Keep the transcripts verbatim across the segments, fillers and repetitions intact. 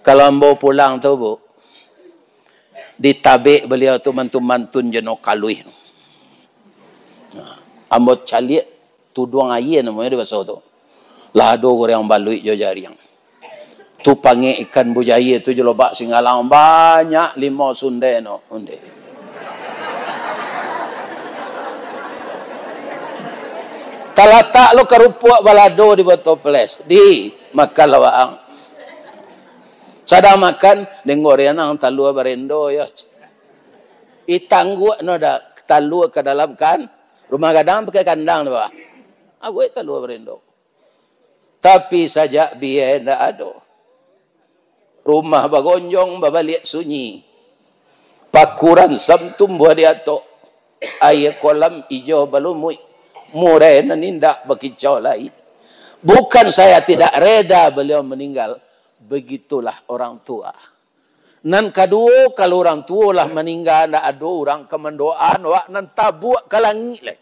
Kalau ambo pulang tu, Bu, ditabek baliau tu mantun-mantun jo no kaluih. Nah, ambo caliak tuduang aia namonyo di baso tu. Lah ado goreng baluik jo jariang. Tu pangek ikan bujair tu jo lobak singgalang banyak limo sundai no. Onde. Talatak lo karupuak balado di botoples. Di, makan lah waang. Sadang makan, deng gorengan talua barendo yo. Itangguak no dah talua ka dalam kan. Rumah gadang pakai kandang tu, Pak. Abuik talua barendo. Tapi sajak biai ndak ado. Rumah bagonjong, babaliak sunyi. Pakuran sam tumbuah di atok. Aia kolam ijo balumuik. Murai nan indak bakicau lai. Bukan saya tidak reda beliau meninggal. Begitulah orang tua. Nan kaduo, kalau urang tuo lah maningga, ndak ado urang ka mandoaan awak nan tabuak ka langik lai.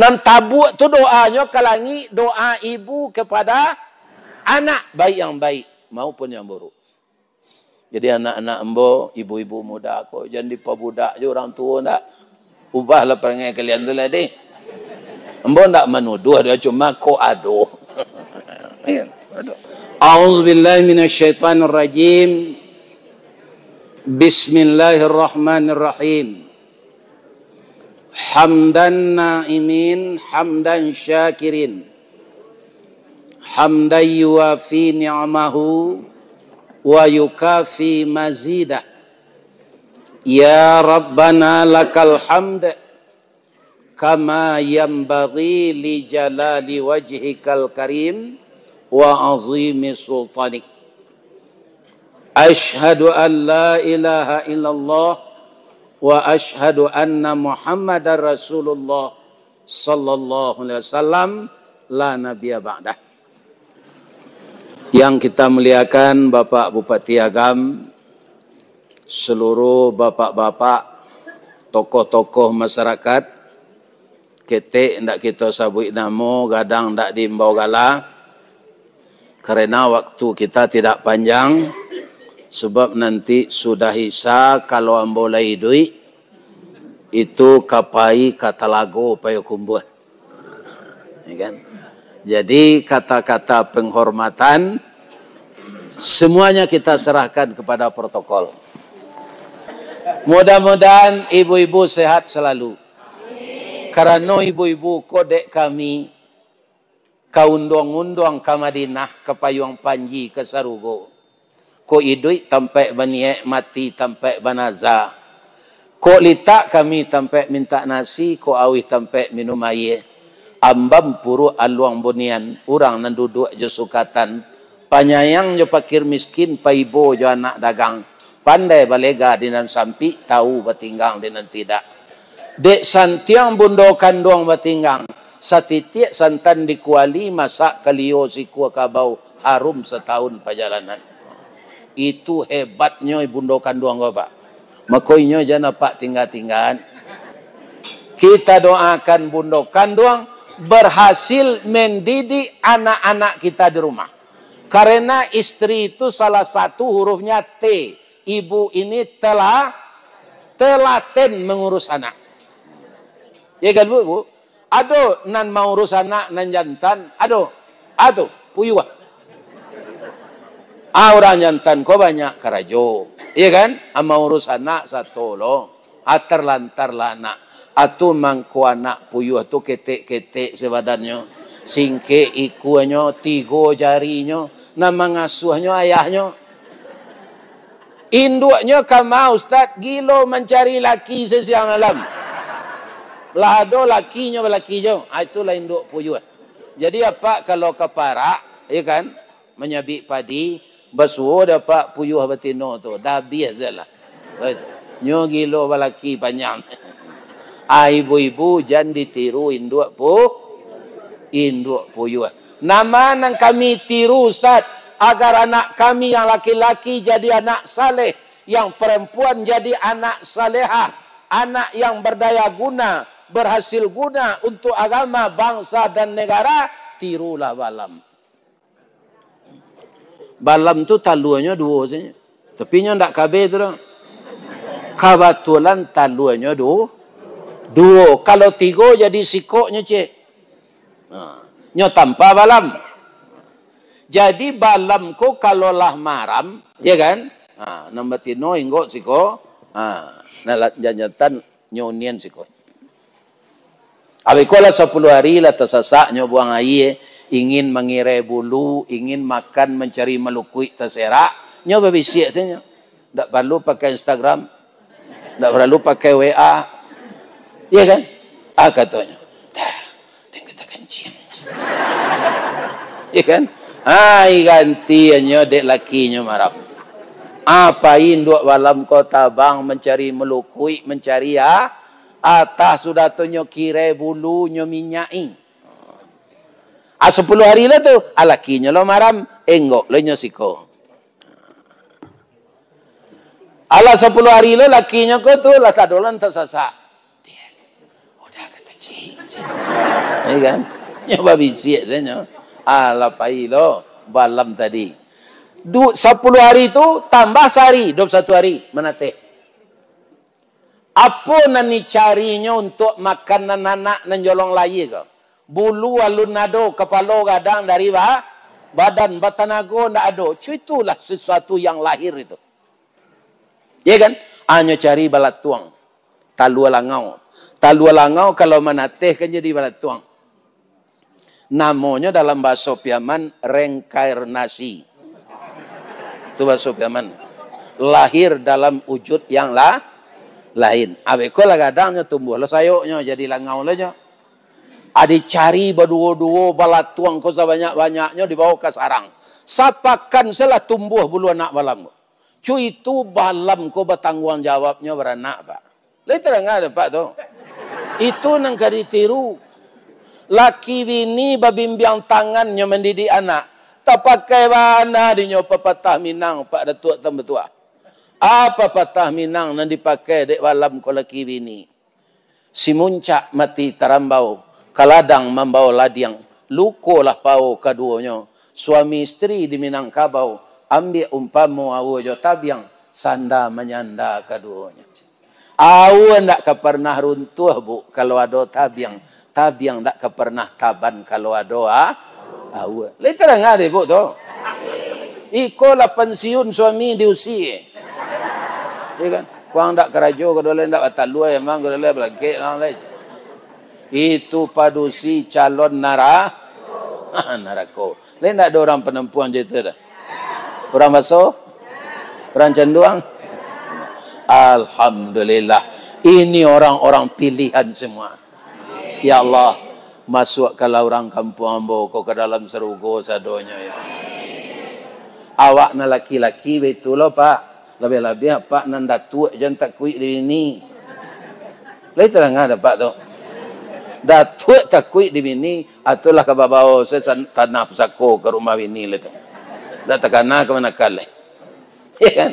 Nan tabuak tu doanyo ka langik, doa ibu kepada anak, baik yang baik maupun yang buruk. Jadi anak-anak ambo, ibu-ibu muda ko, jan dipabudak jo urang tuo ndak. Ubahlah parangai kalian tu lah deh. Ambo ndak manuduah doh, cuma kok ado. A'udzubillahi minasyaitonirrajim. Bismillahirrahmanirrahim. Hamdan na'imin, hamdan syakirin. Hamdan yuwafi ni'amahu wa yukafi mazidah. Ya Rabbana lakal hamd, kama yanbaghi li jalali wajhikal karim wa azimi sultanik. Asyhadu an la ilaha illallah wa asyhadu anna Muhammadar Rasulullah sallallahu alaihi wasallam, la nabiyya ba'dah. Yang kita muliakan Bapak Bupati Agam, seluruh bapak-bapak, tokoh-tokoh masyarakat, ketek ndak kito sabuik namo, gadang ndak diimbau gala, karena waktu kita tidak panjang, sebab nanti sudah Isya, kalau ambo lai iduik, itu ka pai ka Talago Payokumbuah. Ya kan? Jadi, kata-kata penghormatan, semuanya kita serahkan kepada protokol. Mudah-mudahan ibu-ibu sehat selalu. Karano ibu-ibu ko dek kami, ka unduang-unduang ka Madinah, ka payuang panji ka sarugo. Kok iduik tampaik baniaik, mati tampaik banaza. Kok litak kami tampaik mintak nasi, kok auih tampaik minum aia. Ambam puruak aluang bunian, urang nan duduak jo sukatan. Panyayang jo pakir miskin, paibo jo anak dagang. Pandai balega di nan sampik, tau batinggang di nan tidak. Dek santiang bundo kanduang batinggang, satitiak santan di kuali, masak kalio sikua kabau, harum satahun pajalanan. Itu hebatnyo bundo kanduang ko, Pak. Mako inyo jan apak tingga-tinggaan. Kita doakan bundo kanduang berhasil mendidik anak-anak kita di rumah. Karena istri itu salah satu hurufnya T. Ibu ini telah telaten mengurus anak. Ya kan, Bu? Bu? Ado nan maurus anak nan jantan, ado. Ado, puyuah. Ah, urang jantan ko banyak karajo. Iya kan? Ah, maurus anak sato lo. Ah, tarlantar lah anak. Atu mangko anak puyuah tu ketek-ketek sabadannyo. Singkek ikuanyo, tigo jarinyo, nan mangasuahnyo ayahnyo. Induaknyo kama, Ustaz, gilo mancari laki sasiang malam. Lah ado lakinyo balaki jo. Ah, itulah induak puyuah. Jadi, apak kalau ka parak, ya kan, manyabik padi, basuo dek apak puyuah batino tu, dah abih se lah. Nyo gilo balaki panjang. Ah, ibu-ibu, jan ditiru induak pu-, induak puyuah. Nama nan kami tiru, Ustaz, agar anak kami yang laki-laki jadi anak saleh, yang perempuan jadi anak salehah, anak yang berdaya guna, berhasil guna untuk agama, bangsa, dan negara, tirulah Balam. Balam tu taluanyo duo sajo. Tapi nyo ndak kabeh tu doh. Kabatulan taluanyo du-, duo. Kalau tigo jadi sikoknyo, cek. Ha. Nyo tampa balam. Jadi balam ko kalau lah maram, ya kan? Ha, nan batino inggok siko. Ha, nan la-, janjatan nyo unian siko. Abih ko lah sapuluah hari lah tasasak nyo buang aia, ingin mangirai bulu, ingin makan mancari malukuik taserak, nyo babisiak sajo. Ndak paralu pakai Instagram, ndak paralu pakai W A. Iya kan? Ah, katonyo. Dah, den kita kencing. Iya kan? Ai, gantiannyo dek lakinyo maram. Apo induak balam ko tabang mancari malukuik, mancari, ah, atah sudah tu nyo kirai bulu, nyo minyaki. Ah, sapuluah hari lah tu, ah, lakinyo lo maram, enggok lo nyo siko. Alah sapuluah hari lo lakinyo ko tu, lah tadolan tasasak. Dia, udah kata cing, cing. Iya kan? Nyo babisiak sajo. Alah pai lo balam tadi. Du-, sapuluah hari tu tambah sahari, dua puluh satu hari manateh. Apo nan dicarinyo untuak makanan anak nan jolong lahia ko? Bulu alun ado, kapalo gadang dari ba-, badan, batanago ndak ado. Cu, itulah sesuatu yang lahir itu. Ya kan? Hanyo cari balatuang. Talua langau. Talua langau kalau manateh kan jadi balatuang. Namonyo dalam bahaso Piaman, reinkarnasi. Itu bahaso Piaman. Lahir dalam wujud yang la-, lain. Abih ko lah gadangnyo, tumbuah lo sayoknyo, jadi langau lo nyo. Ado cari baduo-duo, balatuang ko sabanyak-banyaknyo, dibawo ka sarang. Sapakan salah tumbuah bulu anak balam ko. Cu, itu balam ko batangguang jawabnyo baranak, Pak. Lai tadanga dek Apak tu? Itu nan ka ditiru. Laki bini babimbiang tangannyo mandidik anak. Tapakai bana dinyo papatah Minang, Pak Datuak Tan Batuah. Apo papatah Minang nan dipakai dek balam ko laki bini? Simuncak mati tarambau, ka ladang mambawo ladiang, lukolah pawo kaduonyo, suami isteri di Minangkabau, ambiak umpamo aua jo tabiang, sanda manyanda kaduonyo. Aua ndak ka parnah runtuah, Bu, kalau ado tabiang, tabiang ndak ka parnah taban kalau ado a-, aua. Lai tadanga dek Ibu tu? Iko lah pansiun suami diusie. Ya kan? Kuang ndak karajo, kadolai ndak batalua, emang kadolai balangkek lah, lai. Itu padusi calon nara-, narako. Lai ndak ado urang Panampuang cam itu doh? Urang Baso? Urang Canduang? Alhamdulillah. Ini orang-orang pilihan semua. Ya Allah, masuakkanlah urang kampuang ambo ko ka dalam sarugo sadonyo, ya Allah. Awak nan laki-laki baitu lo, Pak. Labiah-labiah Apak nan datuak, jan takuik di bini. Lai tadanga dek Apak tu? Datuak takuik di bini, atulah ka babawo se san-, tanah pusako ka rumah bini lai tu. Ndak takana ka manakal lai. Ya kan?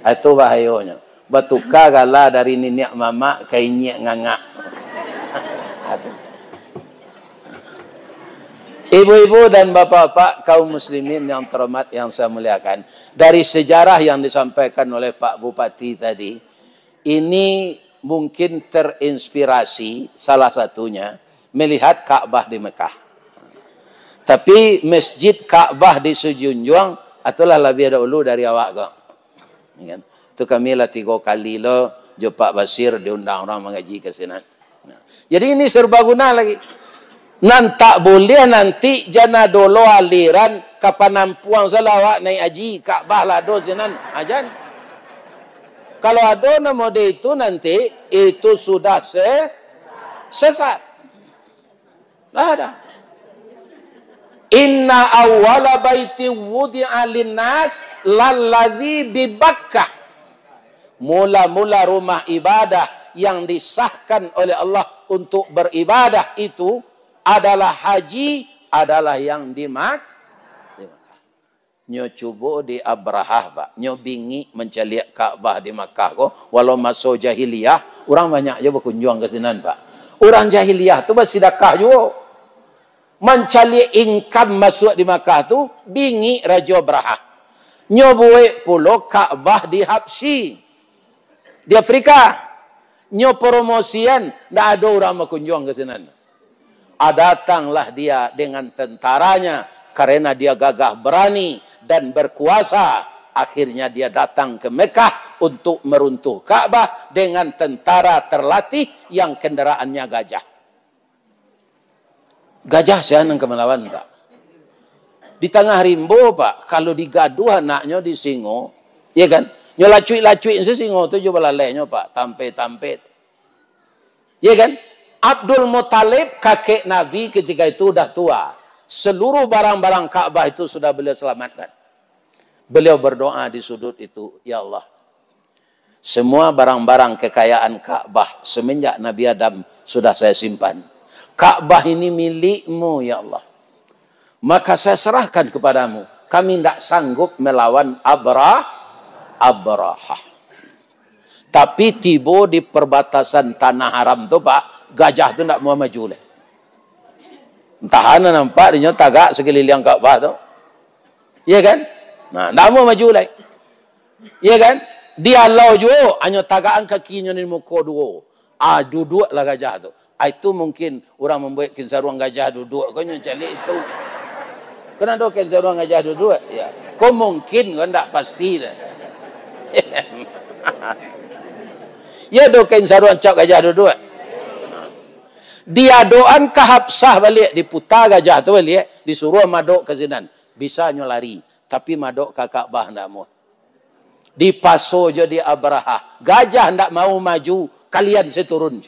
Itu bahayonyo. Batuka gala dari niniak mamak ka inyiak ngangak. Ibu-ibu dan bapak-bapak, kaum muslimin yang terhormat, yang saya muliakan, dari sejarah yang disampaikan oleh Pak Bupati tadi, ini mungkin terinspirasi salah satunya melihat Ka'bah di Mekah. Tapi Masjid Ka'bah di Sijunjuang, itulah labiah dahulu dari awak ko. Ya kan? Tu kami lah tigo kali lo jo Pak Basir diundang urang mangaji ka sinan. Nah, jadi ini serbaguna lagi. Nan tak buliah nanti jan ado lo aliran ka Panampuang salah awak naiak haji, Ka'bah lah ado sinan. Ha, jan. Kalau ado nan model itu nanti, itu sudah se-, sesat. Lah ada. Inna awwala baiti wudi'a linnas lalladzi bi Bakkah. Mula-mula rumah ibadah yang disahkan oleh Allah untuk beribadah itu adalah haji, adalah yang di Mak-, di Makkah. Nyo cubo di Abrahah, Pak. Nyo bingik mancaliak Ka'bah di Makkah ko, walau maso jahiliah, urang banyak jo bakunjuang ka sinan, Pak. Urang jahiliah tu basidakah juo. Mancaliak income masuak di Makkah tu, bingik Rajo Abrahah. Nyo buek pulo Ka'bah di Habsyi, di Afrika. Nyo promosian, ndak ado urang bakunjuang ka sinan. Ah, datanglah dia dengan tentaranya, karena dia gagah berani dan berkuasa. Akhirnya dia datang ke Mekah untuk meruntuh Ka'bah dengan tentara terlatih yang kendaraannya gajah. Gajah sia nan ka malawan, Pak? Di tangah rimbo, Pak, kalau digaduah anaknyo di singo, ya kan? Nyo lacuik-lacuik se singo tu jo balalainyo, Pak, tampek-tampek tu. Ya kan? Abdul Muthalib, kakek Nabi ketika itu udah tua. Seluruh barang-barang Ka'bah itu sudah beliau selamatkan. Beliau berdoa di sudut itu, "Ya Allah, semua barang-barang kekayaan Ka'bah semenjak Nabi Adam sudah saya simpan. Ka'bah ini milik-Mu, ya Allah. Maka saya serahkan kepada-Mu. Kami ndak sanggup melawan Abra-, Abrahah." Tapi tibo di perbatasan tanah haram tu, Pak, gajah tu ndak mau maju lai. Entah ana nampak dinyo tagak sakuliliang Ka'bah tu. Iya kan? Nah, ndak mau maju lai. Iya kan? Dialau juo, hanyo tagakan kakinyo di muko duo. Ah, duduaklah gajah tu. Ah, itu mungkin urang mambuek kain saruang gajah duduak ko nyo caliak itu. Kan ado kain saruang gajah duduak? Ya. Ko mungkin, ko ndak pasti dah. Ya, ado kain saruang cap gajah duduak. Diadoan ka Habsah baliak, diputa gajah tu baliak, disuruah madok ka sinan. Bisa nyo lari, tapi madok ka Ka'bah ndak amuah. Dipaso jo di Abrahah. Gajah ndak mau maju, kalian se turun.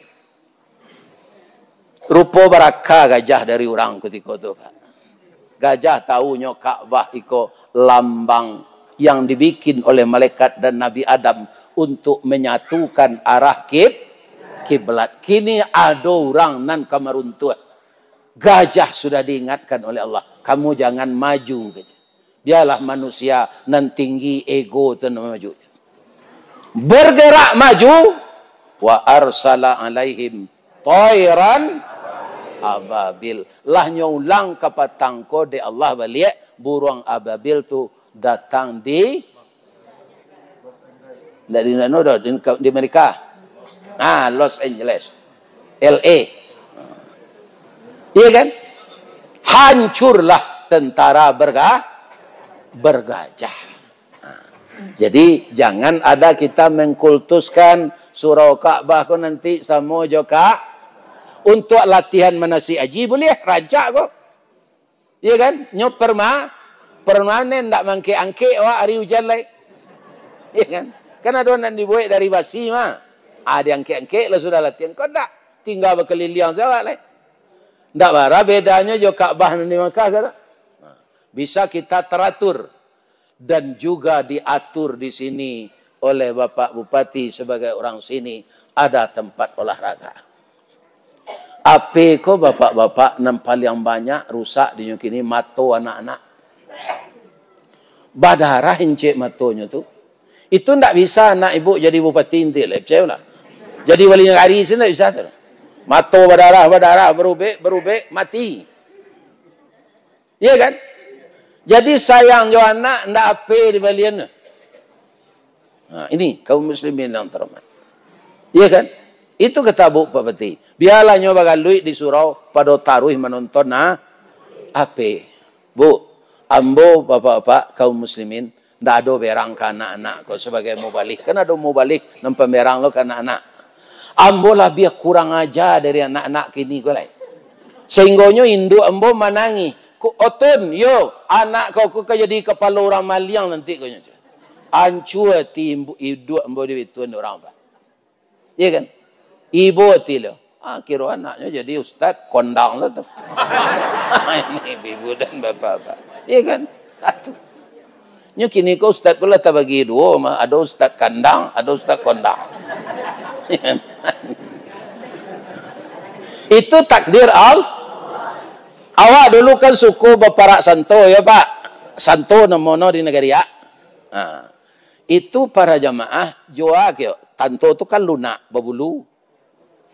Rupo baraka gajah dari urang kutiko tu, Pak. Gajah tahu nyo Ka'bah iko lambang yang dibikin oleh malaikat dan Nabi Adam untuk menyatukan arah kib-, kiblat. Kini ado urang nan ka maruntuah. Gajah sudah diingatkan oleh Allah, "Kamu jangan maju," kata. Biarlah manusia nan tinggi ego tu nan maju. Bergerak maju, wa arsala alaihim tairan ababil. Lah nyo ulang ka patang ko dek Allah baliak, buruang ababil tu datang di Ndak di anu doh, di, di Amerika. Ah, Los Angeles. L A. Iya kan? Hancurlah tentara berga-, bergajah. Nah, jadi, jangan ada kita mengkultuskan surau Ka'bah ko nanti samo jo ka-, untuk latihan manasik haji buliah, rancak ko. Iya kan? Nyo perma-, permanen ndak mangkek-angkek awak ari ujan lai. Iya kan? Kan ado nan dibuek dari basi mah. Ah, diangkek-angkek lah sudah latihan. Kok ndak? Tingga bakaliliang sajo awak lai. Ndak bara bedanyo jo Ka'bah nan di Makkah, kan? Nah, bisa kita teratur dan juga diatur di sini oleh Bapak Bupati sebagai orang sini, ada tempat olahraga. Ape ko bapak-bapak nan paliang banyak rusak dinyo kini mato anak-anak. Badarah incek matonyo tu. Itu ndak bisa anak ibu jadi bupati inti lai, picayolah. Jadi wali nagari se ndak bisa tu. Mato badarah, badarah, berubek, berubek, mati. Iya kan? Jadi sayang jo anak, ndak ape dibalian. Nah, ini kaum muslimin yang terhormat. Iya kan? Itu kata Bu Bupati. Biarlah nyo bagaluik di surau, pado taruih manonton, nah, ape. Bu, ambo, bapak-bapak, kaum muslimin, ndak ado berang ka anak-anak ko sabagai mubalig. Kan ado mubalig nan pamberang lo ka anak-anak. Ambo labiah kurang aja dari anak-anak kini ko lai. Sahinggonyo induak ambo manangih. Ko, "Otun, yo, anak kau ko ka jadi kapalo urang maliang nanti," konyo. Ancua ati imbu-, iduak ambo di bituan urang, Pak. Iya kan? Ibo ati lo. Ah, kiro anaknyo jadi ustad kondang lo tu. Ini ibu dan bapak-bapak. Iya kan? Atu. Nyo kini ko ustad ko lah tabagi duo, mah. Ado ustad kandang, ado ustad kondang. Itu takdir Allah. Awak dulu kan suko baparak santo, ya, Pak? Santo namono di nagari, ya? Nah, itu para jamaah jua kio. Santo tu kan lunak, babulu.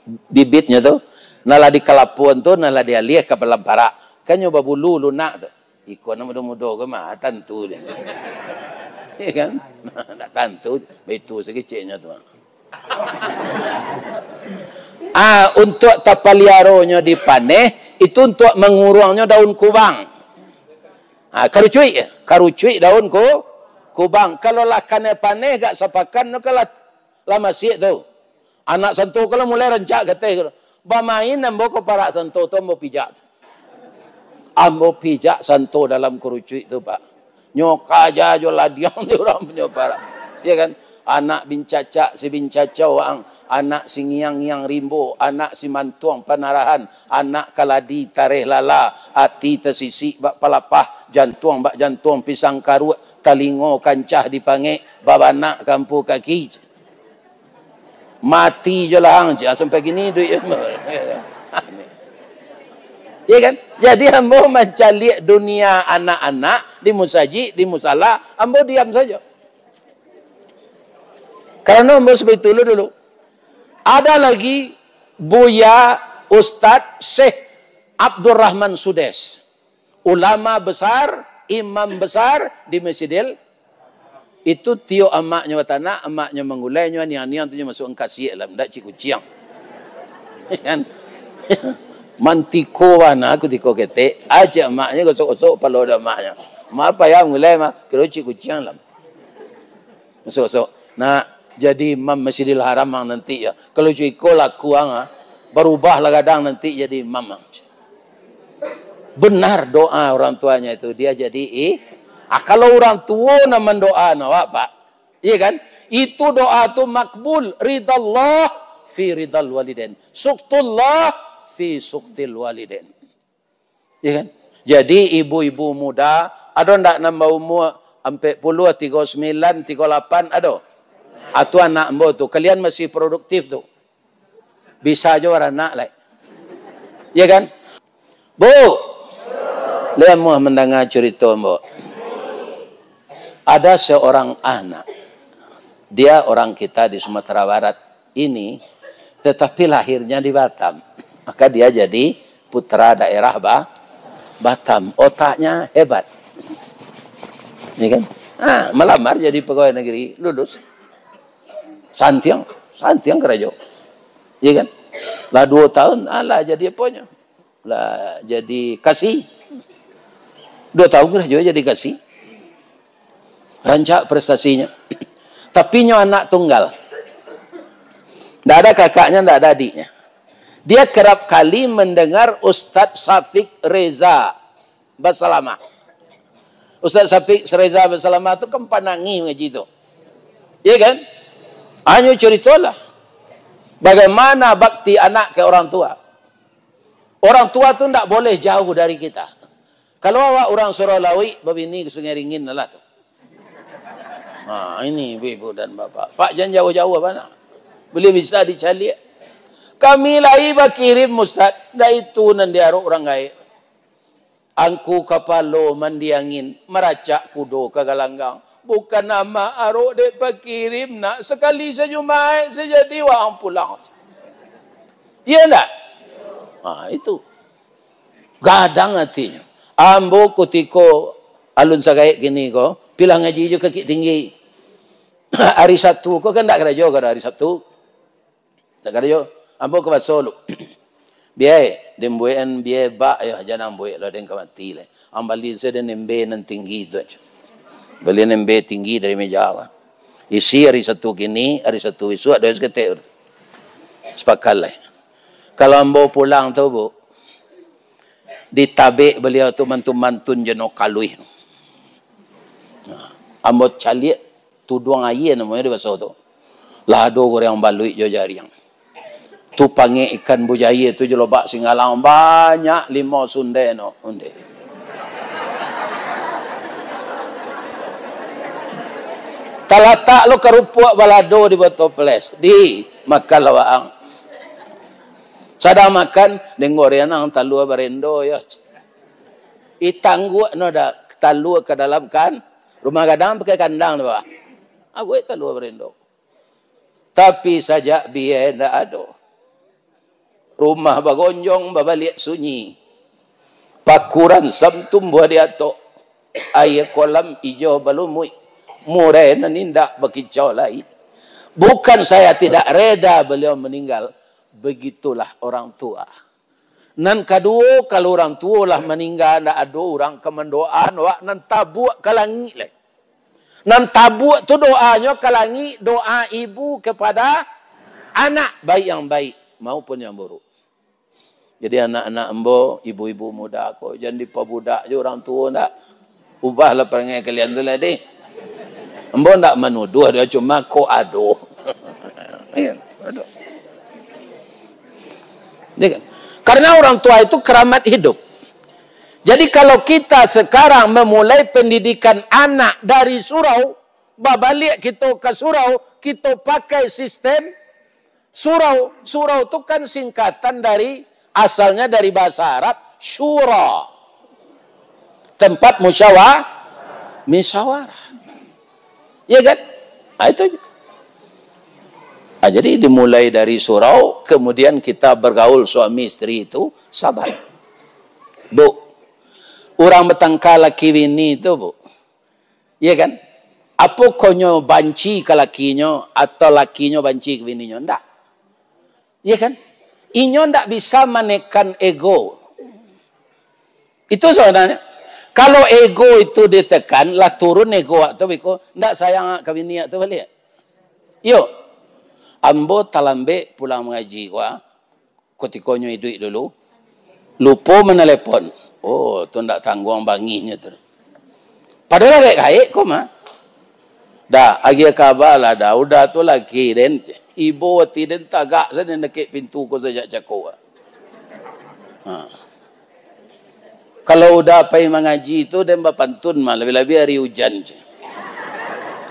Bibitnyo tu, nan lah dikalapuan tu, nan lah dialiah ka dalam parak. Kan nyo babulu lunak tu. Iko nan mudo-mudo ko mah, tantu deh. Ya kan? Ndak tantu, baitu sakeceknyo tu. Ah, untuak tapaliaronyo di paneh, itu untuak manguruangnyo daun kubang. Ah, karucuik, karucuik daun ku-, kubang. Kalau lah kanai paneh, agak sapakan tu kan lah, lah masiak tu. Anak santo ko lah mulai rancak ka ateh ko. Bamain ambo ka parak santo tu, ambo pijak tu. Ambo pijak santo dalam karucuik tu, Pak. Nyo kaja jo ladiang di urang punyo parak. Ya kan? Anak bincacak si bincacau ang, anak si ngiang-ngiang rimbo, anak si mantuang panarahan, anak kaladi tareh lala, ati tasisik bak palapah, jantuang bak jantuang pisang karuak, talingo kancah dipangek, babanak kampu kaki. Mati jo lah ang, jan sampai kini duit. Ya kan? Jadi ambo mancaliak dunia anak-anak di musajik, di musala, ambo diam sajo. Karano ambo sabaitu dulu. Ada lagi Buya Ustaz Syekh Abdurrahman Sudes. Ulama besar, imam besar di Masjidil. Itu tiok amaknyo batanak, amaknyo manggulai, nyo aniang-aniang tu nyo masuak kasiak lah, ndak cik kuciang. Kan? Mantiko bana kutiko ketek, acik amaknyo gosok-gosok palo dah amaknyo. Ma payah manggulai mah, kiro cik kuciang lah. Masuk-masuk. Nak jadi imam Masjidil Haram ang nanti ya. Kalau jo iko laku ang, ah, barubah lah gadang nanti jadi imam ang. Benar doa orang tuanya itu, dia jadi i-, ah, kalau orang tuo nan mandoa awak, Pak. Iya kan? Itu doa tu makbul, ridallah fi ridal walidain. Suktullah fi suktil walidain. Ya kan? Jadi ibu-ibu muda, ado ndak nan baumua ampek puluah, tigo sambilan, tigo lapan, ado? Atu anak ambo tu, kalian masih produktif tu. Bisa jo baranak lai. Ya kan? Bu, lai amuah mandanga curito ambo. Ada seorang anak, dia orang kita di Sumatera Barat ini, tetapi lahirnya di Batam. Maka dia jadi putra daerah Ba-, Batam. Otaknya hebat. Ya kan? Ah, melamar jadi pegawai negeri, lulus. Santiang, santiang karajo. Ya kan? Lah duo tahun, alah jadi aponyo? Lah jadi kasi. Duo tahun karajo jadi kasi. Rancak prestasinyo. Tapi nyo anak tunggal. Ndak ada kakaknya, ndak ada adiknya. Dia kerap kali mendengar Ustadz Syafiq Reza basalamah. Ustadz Syafiq Reza basalamah tu kan panangih ngaji tu. Iya kan? Hanyo ceritolah. Bagaimana bakti anak ke orang tua. Orang tua tu ndak boleh jauh dari kita. Kalau awak urang Surau Lauik, babini ka Sungai Ringin lah tu. Ha, ini ibu-ibu dan bapak. Pak, jan jauah-jauah bana. Boleh bisa dicaliak. Kami lai bakirim, Ustaz. Ndak itu nan diarok urang gaek. Angku kapalo mandi angin, maracak kudo ka galanggang. Bukan amak arok dek pakirim, nak. Sakali sajumaik sajadi waang pulang. Iya ndak? Ha, itu. Gadang atinyo. Ambo kutiko alun sagaek kini ko, pilah ngaji jo kakik tinggi. Ari Sabtu ko kan ndak karajo ka hari Sabtu. Ndak karajo. Ambo ka baso lu. Biai, den buekan biai bak yo, jan ang buek lo, den ka mati lai. Ang bali se den embe nan tinggi tu ajo. Bali nan embe tinggi dari meja ko. Isi hari Sabtu kini, hari Sabtu isuak, doa saketek. Sapakat lai. Kalau ambo pulang tu, Bu, ditabek baliau tu mantun-mantun jo no kaluih. Nah, ambo caliak tuduang aia namonyo di baso tu. Lah ado goreng baluik jo jariang. Tu pangek ikan bujaie tu jo lobak singgalang banyak limo sundai no. Onde. Talatak lo karupuak balado di botoples. Di, makan lah waang. Sadang makan, den goreng ang talua barendo yo. Itangguak no dah talua ka dalam kan. Rumah gadang pakai kandang di bawah. Abuik talua barendo. Tapi sajak biai ndak ado. Rumah bagonjong babaliak sunyi. Paku ransam tumbuah di atok. Aia kolam ijo balumuik. Murai nan indak bakicau lai. Bukan saya tidak reda beliau meninggal, begitulah orang tua. Nan kaduo, kalau urang tuo lah maningga, ndak ado urang ka mandoaan awak nan tabuak ka langik lai. Nan tabuak tu doanyo ka langik, doa ibu kepada anak, baik yang baik maupun yang buruk. Jadi anak-anak ambo, ibu-ibu muda ko, jan dipabudak jo urang tuo ndak. Ubahlah parangai kalian tu lah deh. Ambo ndak manuduah doh, cuma ko ado. Iya, ado. Ya kan? Karena orang tua itu keramat hidup. Jadi kalau kita sekarang memulai pendidikan anak dari surau, babaliak kito ka surau, kito pakai sistem surau. Surau tu kan singkatan dari, asalnya dari bahasa Arab, syura. Tempat musyawa-, musyawarah. Ya kan? Ah, itu aja. Ah, jadi dimulai dari surau, kemudian kita bergaul suami isteri itu sabar. Bu, urang batangka laki bini tu, Bu. Iya kan? Apo konyo banci ka lakinyo, atau lakinyo banci ka bininyo? Ndak. Iya kan? Inyo ndak bisa manekan ego. Itu sabananyo. Kalau ego itu ditekan, lah turun ego awak tu, biko, ndak sayang awak ka bini awak tu baliak. Yo. Ambo talambek pulang mangaji ko, ah. Kutikonyo iduik dulu, lupo manalepon. Oh, tu ndak tangguang bangihnyo tu. Padahal gaek-gaek ko mah. Dah, agiah kaba lah, dah. Uda tu laki den. Ibo ati den tagak sajo den dakek pintu ko sajak cako. Ha. Kalau Uda pai mangaji tu, den bapantun mah, labiah-labiah ari ujan.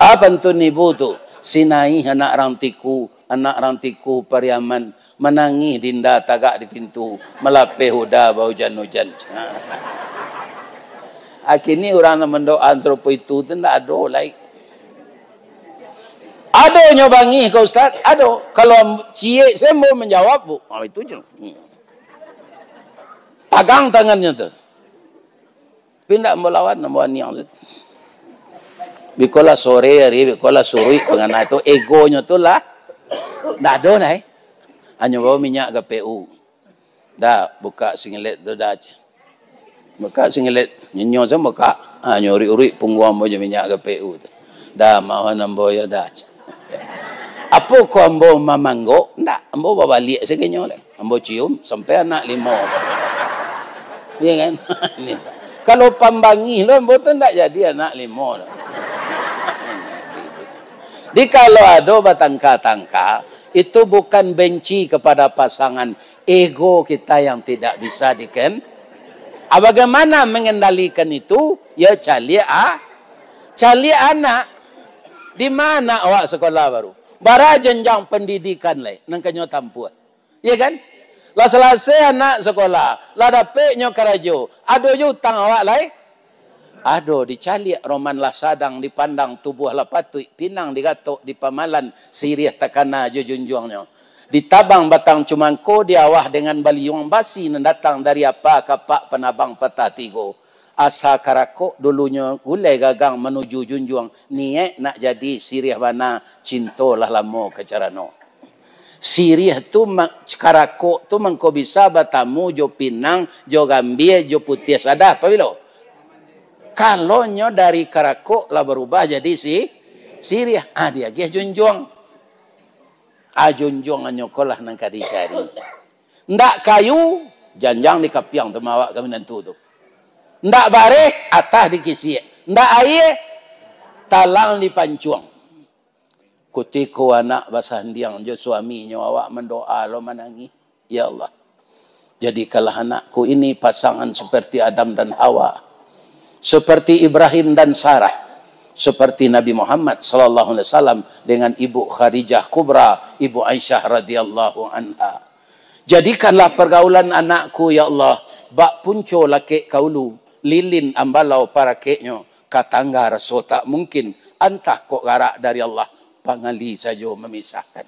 Ah, pantun ibu tu, si Naih anak rang Tiku, anak rang Tiku Pariaman, manangih dinda tagak di pintu, malapeh Uda baujan-ujan. Akhirnyo urang nan mandoaan sarupo itu tu ndak ado lai. Ado nyo bangih ka Ustaz? Ado. Kalau am-, ciek se ambo manjawab, Bu. Ah, itu je. Hmm. Tagang tangannyo tu. Tapi indak ambo lawan, ambo aniang tu. Bikolah sore ari, bikolah suruik pangana tu, egonyo tu lah ndak ado nai. Hanyo bawa minyak G P U. Dah, buka singlet tu dah. Buka singlet, nyo se buka. Ha, nyo uruik-uruik pungguang ambo jo minyak G P U tu. Dah, mohon ambo yo dah. Apo ko ambo mamanggok? Ndak, ambo babaliak saganyo lai. Ambo cium sampai anak limo. Iya kan? Kalau pambangih lo, ambo tu ndak jadi anak limo lo. Jadi kalau ado batangka-tangka, itu bukan benci kepada pasangan, ego kita yang tidak bisa diken-, ah, bagaimana mengendalikan itu? Ya, caliak, ah, caliak anak. Di ma awak sakolah baru? Bara janjang pandidikan lai nan ka nyo tampuah? Iya kan? Lah salasai anak sakolah, lah dapek nyo karajo, ado juo utang awak lai? Ado, dicaliak roman lah sadang, dipandang tubuah lah patuik, pinang digatok, dipamalan, siriah takana jo junjuangnyo. Ditabang batang cumangko, diawah dengan baliuang basi nan datang dari apa kapak panabang patah tigo. Asa karakok dulunyo gulai gagang manuju junjuang, niaik nak jadi siriah bana, cinto lah lamo ka carano. Siriah tu ma-, karakok tu mangko bisa batamu jo pinang, jo gambia, jo putiah sadah, pabilo? Kalau nyo dari karakok lah barubah jadi si-, siriah, ah, diagiah junjuang. Ah, junjuang anyo ko lah nan ka dicari. Ndak kayu, janjang di kapiang tu mawak ka minantu tu. Ndak bareh, atah di kisiak. Ndak aia, talang di pancuang. Kutiko anak basandiang jo suaminyo, awak mandoa lo manangih, "Ya Allah, jadikanlah anakku ini pasangan seperti Adam dan Hawa, seperti Ibrahim dan Sarah, seperti Nabi Muhammad sallallahu alaihi wasallam dengan Ibu Khadijah Kubra, Ibu Aisyah radhiyallahu anha. Jadikanlah pergaulan anakku, ya Allah, bak punco lakek ka ulu, lilin ambalau parakeknyo, ka tangga raso tak mungkin, antah kok garak dari Allah, pangali sajo mamisahkan."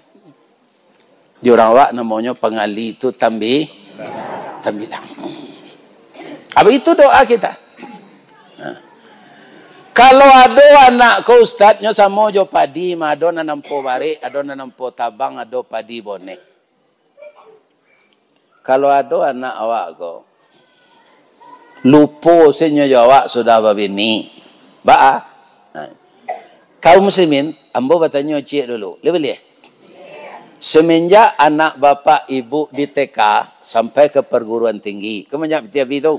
Di urang awak namonyo pangali tu tambi-, tambilang. Apa itu doa kita? Ha. Kalau ado anak ko, Ustaz, nyo samo jo padi, mah ado nan ampo barek, ado nan ampo tabang, ado padi boneh. Kalau ado anak awak ko, lupo se nyo jo awak sudah babini, baa? Nah. Kaum muslimin, ambo batanyo ciek dulu. Lai buliah? Semenjak anak bapak ibu di T K sampai ke perguruan tinggi, kan banyak pitih-pitih tu.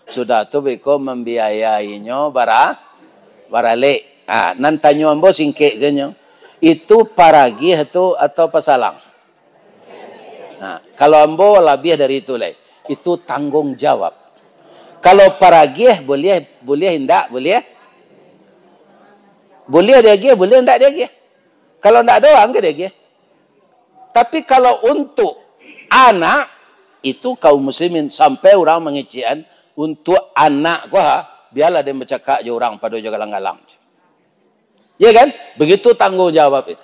Sudah tu beko mambiayainyo bara-, baralek. Ha, nan tanyo ambo singkek se nyo, itu paragiah tu atau pasalang? Ha, kalau ambo labiah dari itu lai, itu tanggung jawab. Kalau paragiah, buliah, buliah indak, buliah. Buliah diagiah, buliah indak diagiah. Kalau indak ado urang, ka diagiah. Tapi kalau untuk anak, itu kaum muslimin sampai urang mangecekan, untuk anak ko, ha, bialah den bacakak jo urang, pado jo galang-galang. Ya kan? Begitu tanggung jawab itu.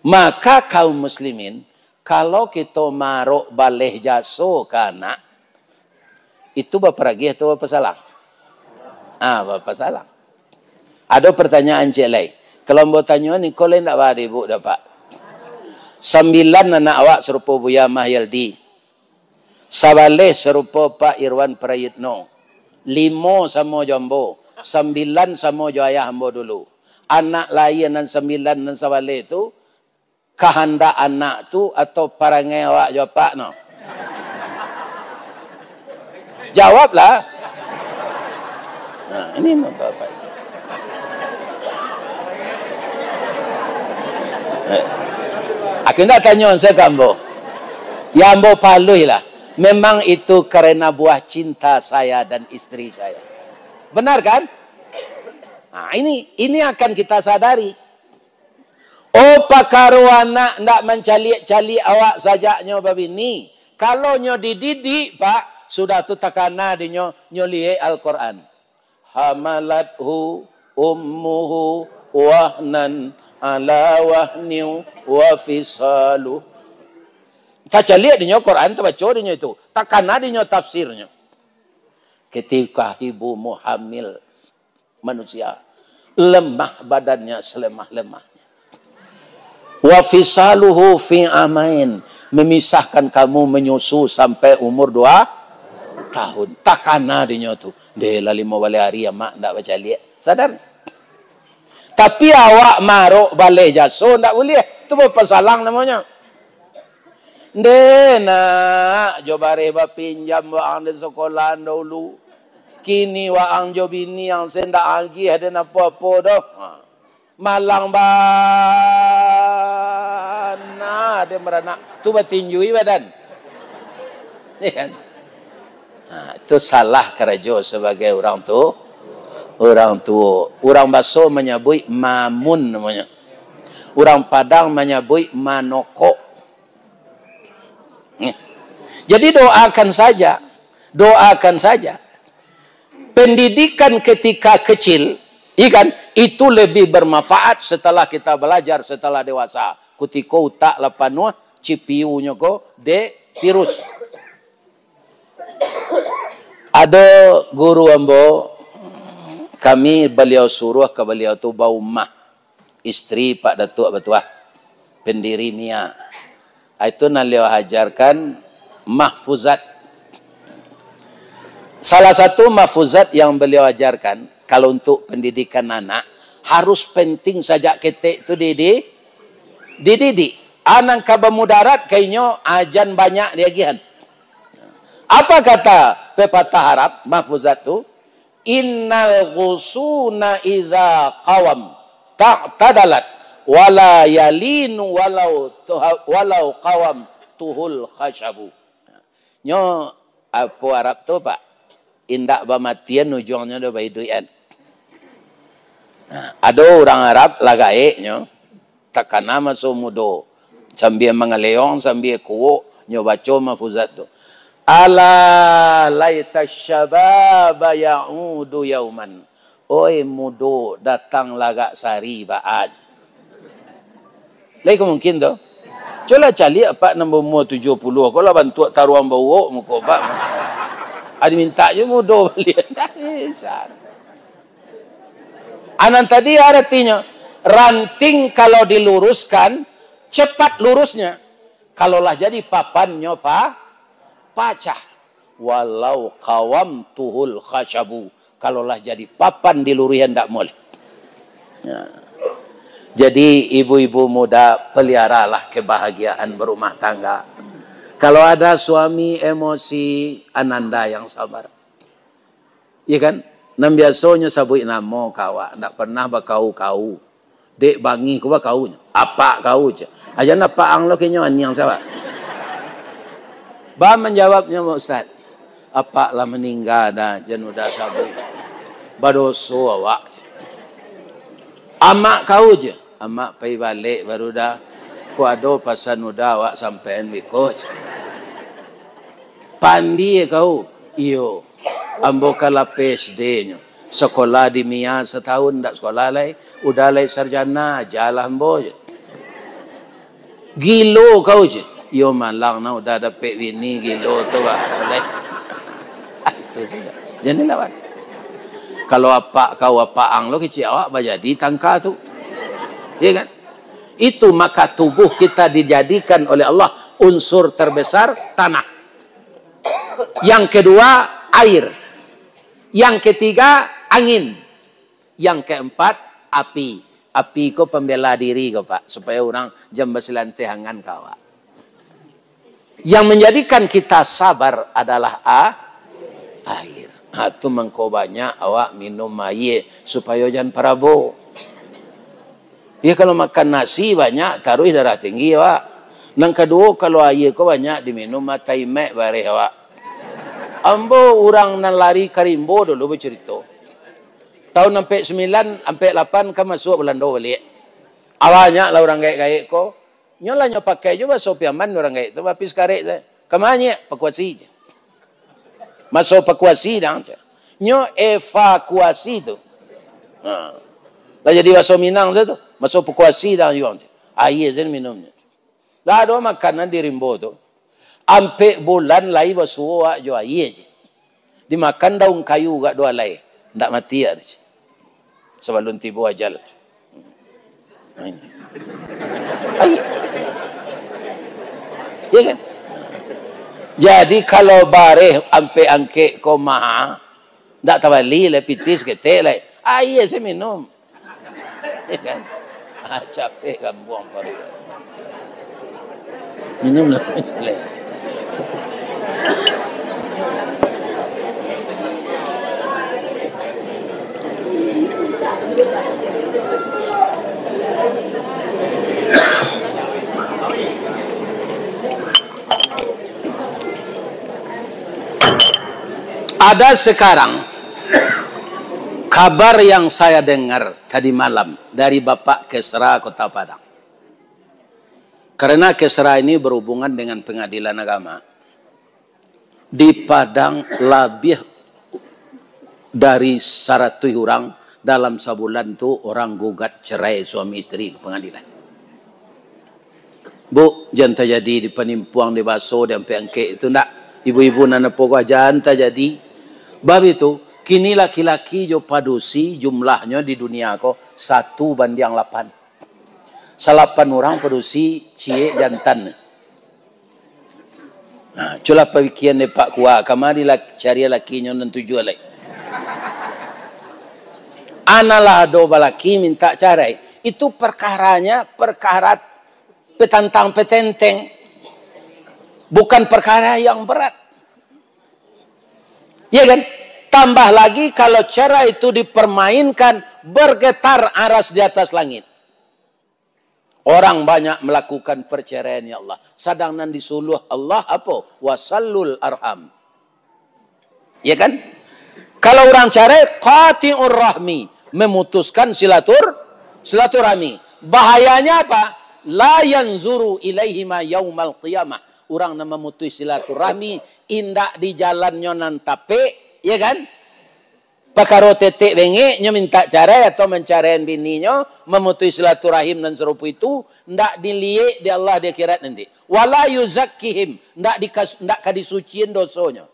Maka kaum muslimin, kalau kito marok baleh jaso ka anak, itu baparagiah atau bapasalang? Ah, bapasalang. Ado pertanyaan ciek lai. Kalau ambo tanyo ni, ko lai ndak ba di ibu dapat? Sambilan anak awak sarupo Buya Mahyaldi. Sabaleh sarupo Pak Irwan Prayitno. Limo samo jo ambo. Sambilan samo jo ayah ambo dulu. Anak lai nan sambilan nan sabaleh tu, kahandak anak tu atau parangai awak jo apak no? Jawablah. Nah, ini bapak. Eh, aku indak tanyo sajo ka ambo. Ya, ambo paluih lah. Memang itu karena buah cinta saya dan istri saya. Benar kan? Nah, ini, ini akan kita sadari. Oh, pakaro anak ndak mancaliak-caliak awak sajak nyo babini. Kalau nyo dididik, Pak, sudah tu takana di nyo, nyo liek Al-Quran. Hamalathu ummuhu wahnan ala wahnin wa fisaluh. Tacaliak di nyo Quran, tabaco di nyo itu. Takana di nyo tafsirnyo. Ketika ibu mu hamil, manusia, lemah badannya selemah-lemahnya. Wa fisaluhu fi amain, memisahkan kamu menyusu sampai umur dua tahun. Takana di nyo tu, "Deh lah limo baleh ari amak ndak bacaliak." Sadar? Tapi awak marok baleh jaso ndak buliah. Tu bapasalang namonyo. Ndeh nak, jo bareh bapinjam waang di sakolahan daulu. Kini waang jo bini ang se ndak agiah den apo-apo doh. Ha. Malang bana den baranak. Tu batinjui badan. Ya kan? Ha, itu salah karajo sabagai urang tu, urang tuo. Urang Baso manyabuik mamun namonyo. Urang Padang manyabuik manokok. Jadi doakan saja, doakan saja. Pendidikan ketika kecil, ikan, itu lebih bermanfaat setelah kita belajar, setelah dewasa. Kutiko utak lah panuah, C P U-nyo ko dek virus. Ado guru ambo, kami baliau suruah ka baliau tu baumah. Isteri Pak Datuak Batuah, pendiri MIA. Itu nan baliau ajarkan mahfuzat. Salah satu mahfuzat yang beliau ajarkan, kalau untuk pendidikan anak, harus penting sajak ketek tu di, di, dididik. A nan ka bamudarat ka inyo, a jan banyak diagihan. Apa kata pepatah Arab, mahfuzat tu? "Innal ghusuna idza qawam ta'tadalat, wala yalinu walau tuha-, walau qawam tuhul khasyabu." Nyo, apo Arab tu, Pak? Indak bamatian ujuangnyo do baiduikan. Nah, ado urang Arab lah gaeknyo, takana maso mudo, sambia mangaleong, sambia kuwok, nyo baco mahfuzat tu. "Ala laita syababa ya'udu yauman." Oi mudo, datanglah agak sari, baa je. Lai ka mungkin tu? Cubolah caliak apak nan baumua tujuah puluah, ko lah bantuak taruang bauwok muko apak. Ado mintak jo mudo baliak. Dah, eh, sar. Anan tadi aratinyo, ranting kalau diluruskan, cepat lurusnya. Kalau lah jadi papannyo pa-, pacah. Walau qawamtuhul khasyabu. Kalau lah jadi papan dilurihan ndak moleh. Ya. Jadi ibu-ibu muda, peliharalah kebahagiaan berumah tangga. Kalau ada suami emosi, ananda yang sabar. Iya kan? Nan biasonyo sabuik namo ka awak, ndak pernah bakau-kau. Dek bangih ko bakau nyo. Apak kau je. Aja ndak paang lo kenyo aniang sawa. Ba manjawabnyo, Ustaz. Apak lah maningga dah, jan udah sabuik. Badoso awak. Amak kau je. Amak pai balek baru dah. Ko ado pasan udah awak sampaian biko je. Pandie kau. Iyo. Ambo kan lah P S D nyo. Sekolah di Mia setahun ndak sekolah lai. Udah lai sarjana, ajalah ambo je. Gilo kau je. Iyo malang nah udah dapek bini gilo tu, Pak. Itu saja. Jadi lawan. Kalau apak kau apak ang lo kecil awak bajadi tangka tu. Iya kan? Itu maka tubuh kita dijadikan oleh Allah unsur terbesar tanah. Yang kedua, air. Yang ketiga, angin. Yang keempat, api. Api ko pambela diri ko, Pak, supaya urang jan basilanteh angan ka awak. Yang menjadikan kita sabar adalah a-, air. Ha, tu mangko banyak awak minum air supaya jan parabo. Ya, kalau makan nasi banyak, taruih darah tinggi awak. Nan kaduo, kalau air ko banyak diminum, matai mek bareh awak. Ambo urang nan lari ka rimbo dulu bacarito. Tahun ampek sambilan, ampek lapan ka masuak Balando baliak. Banyak lah urang gaek-gaek ko. Nyo lah nyo pakai jo baso Piaman urang gaek tu, bapis karek tu. Ka ma nyo? Pakuasi je. Maso pakuasi dang. Nyo evakuasi tu. Ha. Lah jadi baso Minang sajo tu. Maso pakuasi dang juo. Aia sajo minumnyo. Lah ado makanan di rimbo tu. Ampek bulan lai basuo awak jo aia je. Dimakan daun kayu gak duo alai. Ndak mati awak tu. Sabalun tibo ajal. Nah, ini. Ai. Ya kan? Jadi, kalau bareh ampek angkek ko maha, ndak tabali lai pitih saketek lai. Aia sajo minum. Ya kan? Ah, capek gambuang paruik. Minumlah, minumlah. Ada sekarang kabar yang saya dengar tadi malam dari Bapak Kesra Kota Padang. Karena Kesra ini berhubungan dengan pengadilan agama. Di Padang labiah dari saratuih urang dalam sabulan tu urang gugat cerai suami isteri ke pengadilan. Bu, jan tajadi di Panimpuang, di Baso, di Ampek Angkek itu ndak. Ibu-ibu nan apo ko jan tajadi. Bab itu, kini laki-laki jo padusi jumlahnyo di dunia ko satu bandiang lapan. Salapan urang padusi, ciek jantan. Nah, culah papikian dek Pak Kua, kama dilak-, cari lakinyo nan tujuah lai. Analah ado balaki minta carai. Itu perkaranya perkara petantang petenteng. Bukan perkara yang berat. Ya kan? Tambah lagi kalau cerai itu dipermainkan, bergetar aras di atas langit. Orang banyak melakukan perceraian, ya Allah. Sadang nan disuluah Allah apo? Wasalul arham. Ya kan? Kalau urang cerai, qati'ur rahmi, memutuskan silatur-, silaturahmi. Bahayanya apa? La yanzuru ilaihima yaumal qiyamah. Urang nan mamutuih silaturahmi, indak di jalannyo nan tapek, ya kan? Pakaro tetek bengek, nyo minta carai atau mancaraian bininyo, mamutuih silaturahim nan sarupo itu, ndak diliek di Allah di akhirat nanti. Wala yuzakkihim, ndak dikas-, ndak ka disucian dosonyo.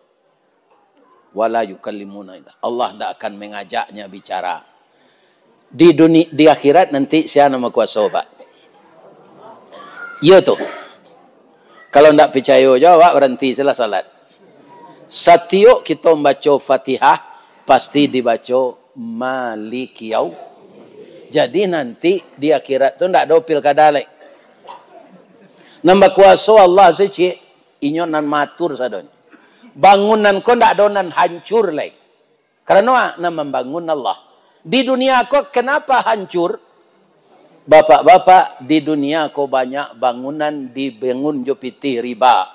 Wala yukallimuna, Allah ndak akan mengajaknya bicara. Di duni-, di akhirat nanti sia nan bakuaso, Pak? Iyo tu. Kalau ndak picayo jo, awak baranti sajolah salat. Satiok kito mambaco Fatihah, pasti dibaco Maliki Yaum. Jadi nanti di akhirat tu ndak ado pilkada lai. Nan bakuaso Allah se ciek, inyo nan maatur sadonyo. Bangunan ko ndak ado nan hancur lai. Karano nan mambangun Allah. Di dunia ko kenapa hancur? Bapak-bapak, di dunia ko banyak bangunan dibangun jo pitih riba.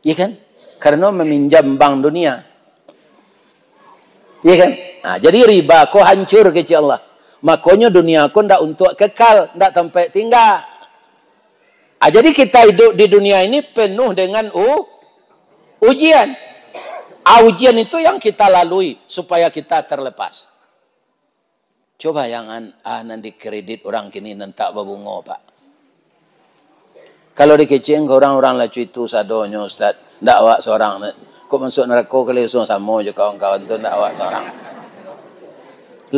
Iya kan? Karano maminjam bank dunia. Iya kan? Nah, jadi riba ko hancur kecek Allah. Makonyo dunia ko ndak untuak kekal, ndak tampek tingga. Ah, jadi kita hidup di dunia ini penuh dengan u-, ujian. Ah, ujian itu yang kita lalui supaya kita terlepas. Coba jangan, ah, nan dikredit urang kini nan tak babungo, Pak. Kalau dikecek ka urang, urang lah cuitu sadonyo, Ustaz. Ndak awak sorang. Kok masuak narako kali, samo jo kawan-kawan tu, ndak awak sorang.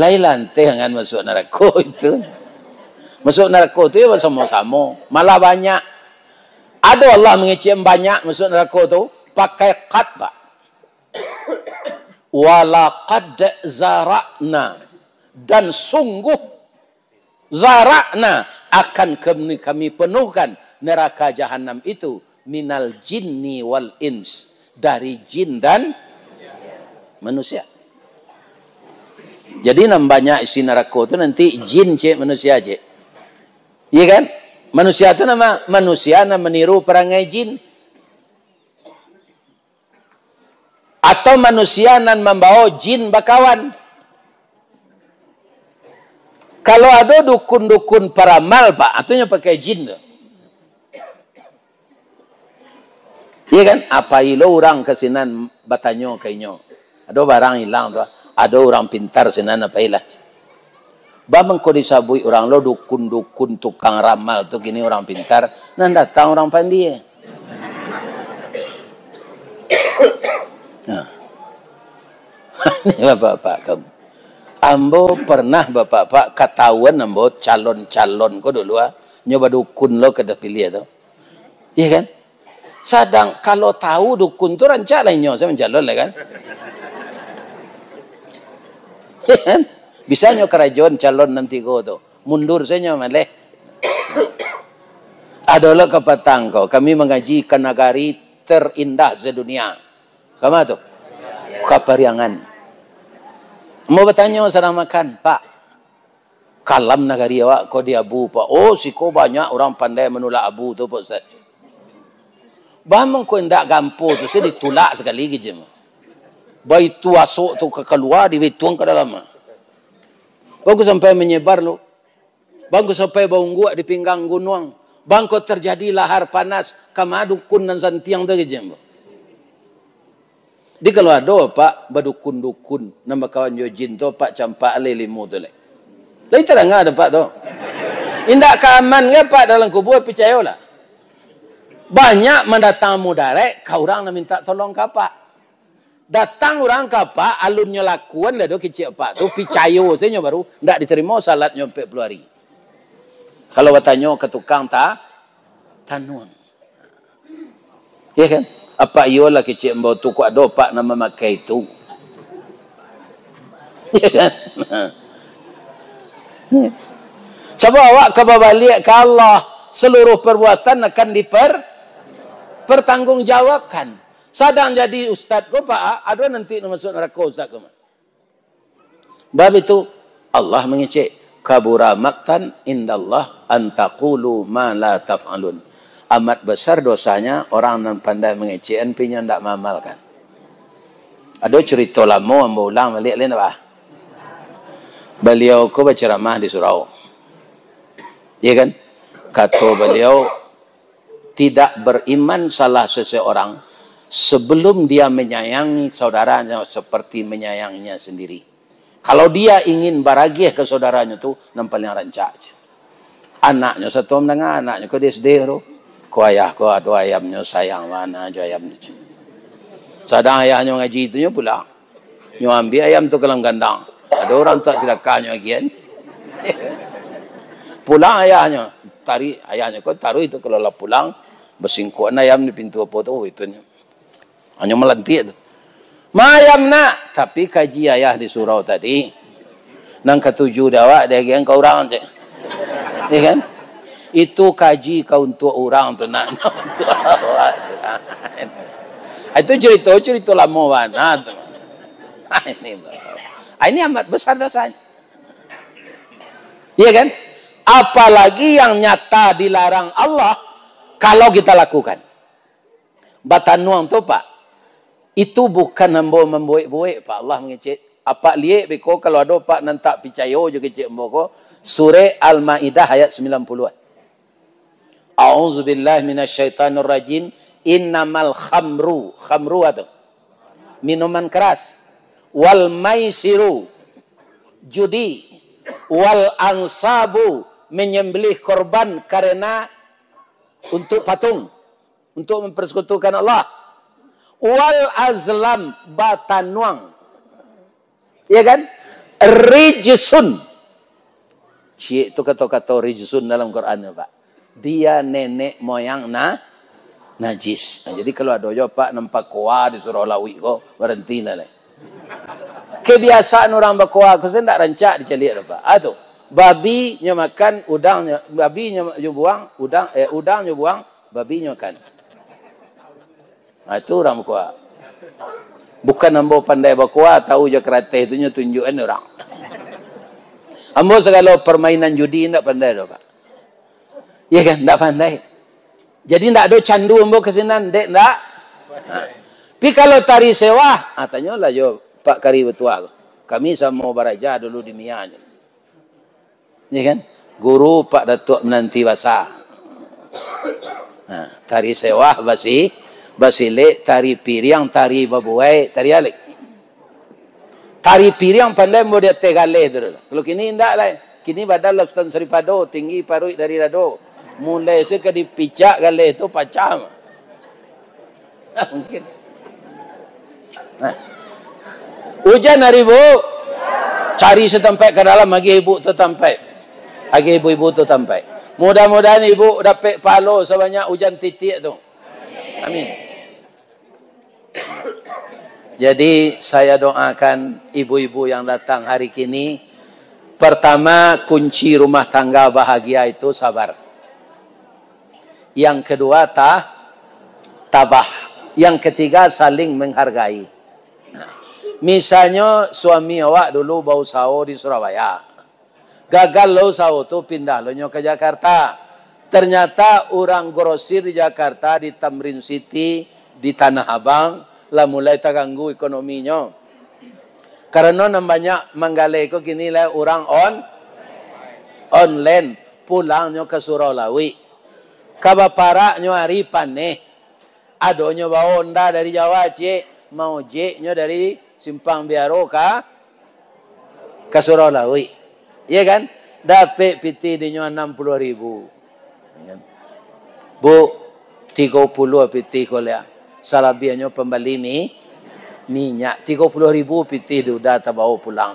Lai lanteh angan masuak narako itu. Masuak narako tu yo basamo-samo. Malah banyak. Ado Allah mangecek banyak masuak narako tu, pakai qad, Pak. Walaqad zara'na, dan sungguh, zara'na, akan kami, kami penuhkan neraka jahanam itu, minal jinni wal ins, dari jin dan manusia. Jadi nan banyak isi narako tu nanti jin ciek, manusia ciek. Iya kan? Manusia tu nama manusia nan maniru parangai jin. Atau manusia nan mambawa jin bakawan. Kalau ado dukun-dukun paramal, Pak, atunyo pakai jin tu. Iya kan? Apo ilo urang ka sinan batanyo ka inyo. Ado barang ilang tu, ado urang pintar sinan, apo ilah. Ba mangko disabuik urang lo dukun-dukun tukang ramal tu kini urang pintar, nan datang urang pandie. Nah. Ini bapak-bapak kamu. Ambo pernah bapak-bapak katahuan ambo calon-calon ko dulu ah. Nyo badukun lo kada pilih tu. Iya kan? Sadang kalau tahu dukun tu rancak lah inyo, saya mancalon lah kan. Iya kan? Bisa nyo karajoan calon nan tigo tu. Mundur sajo nyo maleh. Ado lo kapatang ko, kami mangaji ka nagari terindah sedunia. Kama tu? Ka Pariangan. Mau batanyo sadang makan, Pak. Kalam nagari awak ko di abu, Pak. Oh, siko banyak urang pandai manulak abu tu, Pak Ustaz. Baa mangko indak gampo tu, se ditulak sakali kecek mah. Baitu asok tu ka kalua, dibituang ka dalam mah. Bangko sampai manyebar lu. Bangko sampai baungguak di pinggang gunuang. Bangko tarjadi lahar panas, kama dukun nan santiang tu kecek mah. Jadi kalau ado, Pak, badukun-dukun nan bakawan jo jin tu, Pak, campak alai limo tu lai. Lai tadanga dek Apak tu? Indak ka aman ka Apak dalam kubua, picayolah. Banyak mandatang mudarat ka urang nan mintak tolong ka Apak. Datang urang ka Apak, alunnyo lakuan lah do kecek Apak tu, picayo sajo nyo baru, ndak ditarimo salatnyo ampek puluah ari. Kalau batanyo ka tukang ta-, tanuang. Ya kan? Apak iyolah kecek ambo tu, kok ado Apak nan mamakai tu. Ya kan? Sabab awak ka babaliak ka Allah, seluruh perbuatan akan diper-, pertanggungjawabkan. Sadang jadi ustad ko, Pak, ado nanti nan masuak narako ustad ko mah. Bab itu, Allah mangecek, "Kabura maqtan indallah an taqulu ma la taf'alun." Amat besar dosanya orang nan pandai mangecek, tapi inyo ndak maamalkan. Ado curito lamo, ambo ulang baliak lai, ndak apo? Baliau ko bacaramah di surau. Ya kan? Kato baliau, tidak beriman salah seseorang sebelum dia menyayangi saudaranya seperti menyayanginya sendiri. Kalau dia ingin baragiah ka saudaranyo tu, nan paliang rancak je. Anaknyo sato mandanga, anaknyo ko di S D tu. Ko ayah ko ado ayamnyo, sayang bana jo ayamnyo. Sadang ayahnyo ngaji tu nyo pulang. Nyo ambiak ayam tu ka dalam gandang. Ado urang tak sadakahnyo agian. Pulang ayahnyo, tarik ayahnyo ko, taruih tu, kalau lah pulang, basingkuakan ayam di pintu apo tu, oh, itu nyo. Hanyo malantik tu. "Mayam, Nak, tapi kaji ayah di surau tadi, nan katuju di awak diagiahan ka urang," cek. Ya kan? "Itu kaji ka untuak urang tu, Nak, untuak awak tu." Ah, itu cerita, cerita lamo bana tu. Ah, ini, ah, ini amat besar dosanya. Iya kan? Apalagi yang nyata dilarang Allah, kalau kita lakukan. Batanuang tu, Pak, itu bukan ambo mambuek-buek, Pak. Allah mangecek. Apak liek beko, kalau ado Pak nan tak picayo jo kecek ambo ko, Surah Al-Maidah ayat sembilan puluh. "A'udzubillahi minasyaitonirrajim. Innamal khamru." Khamru apa tu? Minuman keras. "Wal maisiru." Judi. "Wal ansabu." Menyembelih korban karena untuk patung, untuk mempersekutukan Allah. "Wal azlam," batanuang. Ya kan? "Rijsun." Ciek tu kato-kato rijsun dalam Quran, Pak. Dia nenek moyang na-, najis. Nah, jadi kalau ado jo, Pak, nan bakoa di surau lauik ko, barantilah lai. Kebiasaan urang bakoa ko se ndak rancak dicaliak doh, Pak. Ah, tu. Babi nyo makan, udang nyo, babi nyo, nyo buang, udang, eh, udang nyo buang, babi nyo makan. Ah, itu urang bakoa. Bukan ambo pandai bakoa, tahu jo karateh tu nyo tunjuakan urang. Ambo sagalo permainan judi ndak pandai doh, Pak. Ya kan, ndak pandai. Jadi ndak ado candu ambo ka sinan, dek ndak. Ha. Tapi kalau tari sewah, ah, tanyolah jo Pak Kari Batua ko. Kami samo baraja dulu di Mia. Ya kan? Guru Pak Datuak Menanti Basa. Nah, tari sewah basi, basilek, tari piriang, tari babuai, tari alek. Tari piriang pandai ambo di ateh galeh tu lah. Kalau kini indak lai. Kini badan lah Sutan Saripado, tinggi paruik dari dado. Mulai se ka dipicak galeh tu pacah. Mungkin. Nah. Ujan hari, Bu. Cari satampek ka dalam, agiah ibu tu tampek. Agiah ibu-ibu tu tampek. Mudah-mudahan ibu dapek pahalo sabanyak ujan titiak tu. Amin. Jadi, saya doakan ibu-ibu yang datang hari kini, pertama, kunci rumah tangga bahagia itu sabar. Yang kedua, ta-, tabah. Yang ketiga, saling menghargai. Misalnyo, suami awak dulu bausaho di Surabaya. Gagal lo usaho tu, pindah lo nyo ka Jakarta. Ternyata urang grosir di Jakarta, di Tamrin City, di Tanah Abang, lah mulai taganggu ekonominyo. Karano nan banyak manggaleh ko kini lah urang on-, online, pulangnyo ka surau lauik. Ka baparaknyo ari paneh. Adonyo bawa Honda dari Jawa, ciek, maojeknyo dari Simpang Biaro ka, ka Surau Lauik. Iya kan? Dapek pitih dinyo anam puluah ribu. Iya kan? Bu, tigo puluah pitih ko liak. Salabiahnyo pambali mi-, minyak. Tigo puluah ribu pitih tu udah tabawa pulang.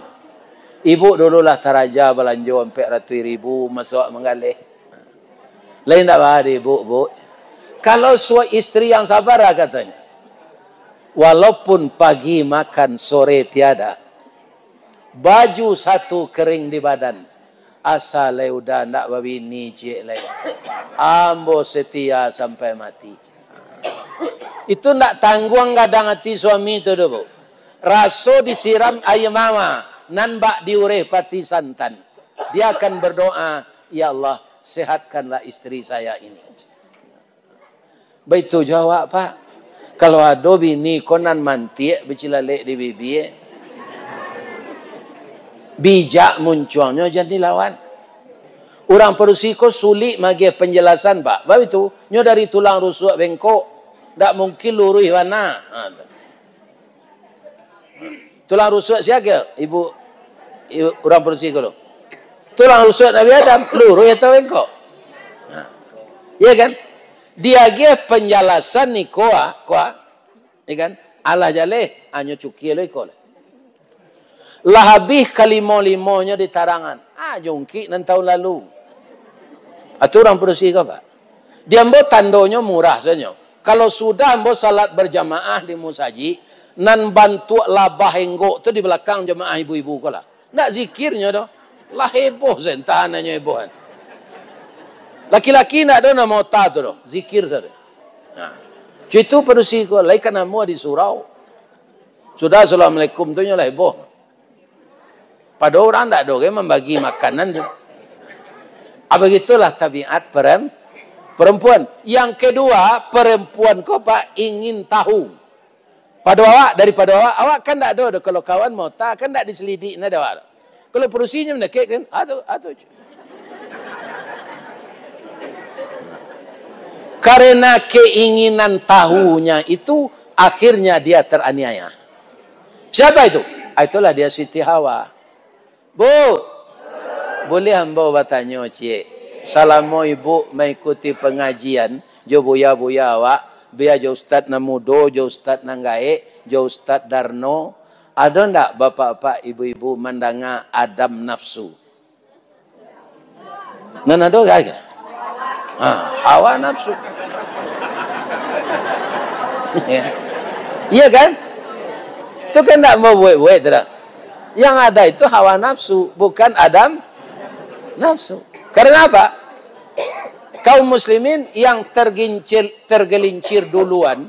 Ibu dulu lah taraja balanjo ampek ratuih ribu, masuak manggaleh. Lain ndak baa di ibu, Bu. Kalau suami istri yang sabar lah katanya. Walaupun pagi makan, sore tiada. Baju satu kering di badan. Asa lai udah ndak babini, ciek lai. Ambo setia sampai mati. Itu ndak tangguang gadang ati suami tu doh, Bu. Raso disiram aia mama, nan bak diureh pati santan. Dia akan berdoa, "Ya Allah, sehatkanlah istri saya ini." Baitu jo awak, Pak. Kalau ado bini ko nan mantiak bacilalek di bibia, bijak muncuangnyo jan dilawan. Urang padusi ko sulik magiah panjalasan, Pak. Baitu, nyo dari tulang rusuak bengkok, ndak mungkin luruih bana. Ha, tu. Tulang rusuak sia ko? Ibu, ibu urang padusi ko tu. Tulang rusuak Nabi Adam, luruih atau bengkok? Ha. Iya kan? Diagiah panjalasan ni ko, ah, ko, ah. Iya kan? Alah jaleh, hanyo cukia lo iko lah. Lah abih kalimo-limonyo di tarangan. Ah, jungkik nan tahun lalu. Atu urang padusi ko, Pak. Di ambo tandonyo murah sajo. Kalau sudah ambo salat berjamaah di musajik, nan bantuak labah enggok tu di balakang jamaah ibu-ibu ko lah. Ndak zikirnyo doh. Lah heboh sajo, antah nan nyo heboh kan. Laki-laki ndak ado namo ota tu doh, zikir sajo. Nah, cuitu padusi ko, lai ka namo di surau. Sudah assalamualaikum tu nyo lah heboh. Padahal urang ndak ado ge mambagi makanan tu. Ah, begitulah tabiat perem-, perempuan. Yang kedua, perempuan ko, Pak, ingin tahu. Pado awak, daripado awak, awak kan ndak ado doh. Kalau kawan maota, kan ndak diselidik, ndak ado awak. Kalau padusinyo mandakek kan, ado, ado. Karena keinginan tahunya itu, akhirnya dia teraniaya. Siapa itu? Ah, itulah dia Siti Hawa. Bu, buliah ambo batanyo ciek? Salamo ibu maikuti pangajian jo buya-buya awak, bia jo ustad nan mudo, jo ustad nan gaek, jo ustad Darno, ado ndak bapak-bapak, ibu-ibu mandanga Adam nafsu? Nan ado ka? Ha, hawa nafsu. Ya. Iya kan? Tu kan ndak mau buek-buek tu dah. Yang ada itu hawa nafsu, bukan Adam nafsu. Karena apa? Kaum muslimin yang tergincil, tergelincir duluan,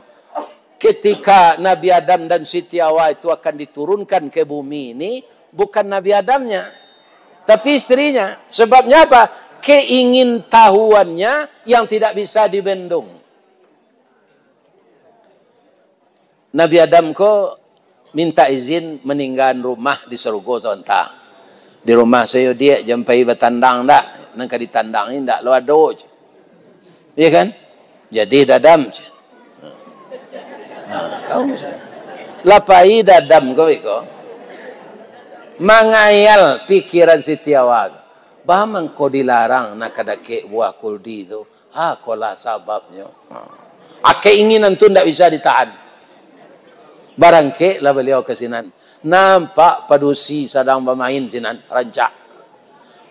ketika Nabi Adam dan Siti Hawa itu akan diturunkan ke bumi ini, bukan Nabi Adamnya, tapi istrinya. Sebabnya apa? Keingintahuannya yang tidak bisa dibendung. Nabi Adam ko mintak izin maninggaan rumah di sarugo sabanta. Di rumah sajo, Diak, jan pai batandang ndak, nan ka ditandang ni ndak lo ado, ceh. Iya kan? Jadi dadam, ceh. Ha, kau mesti. Lah pai dadam ko beko. Mangayal pikiran Siti Hawa ko. Bah mangko dilarang nak kadakek buah kuldi tu. Ha, ko lah sababnyo. Ha. Ah, keinginan tu ndak bisa ditahan. Barangkeklah baliau ka sinan. Nampak padusi sadang bamain sinan, rancak.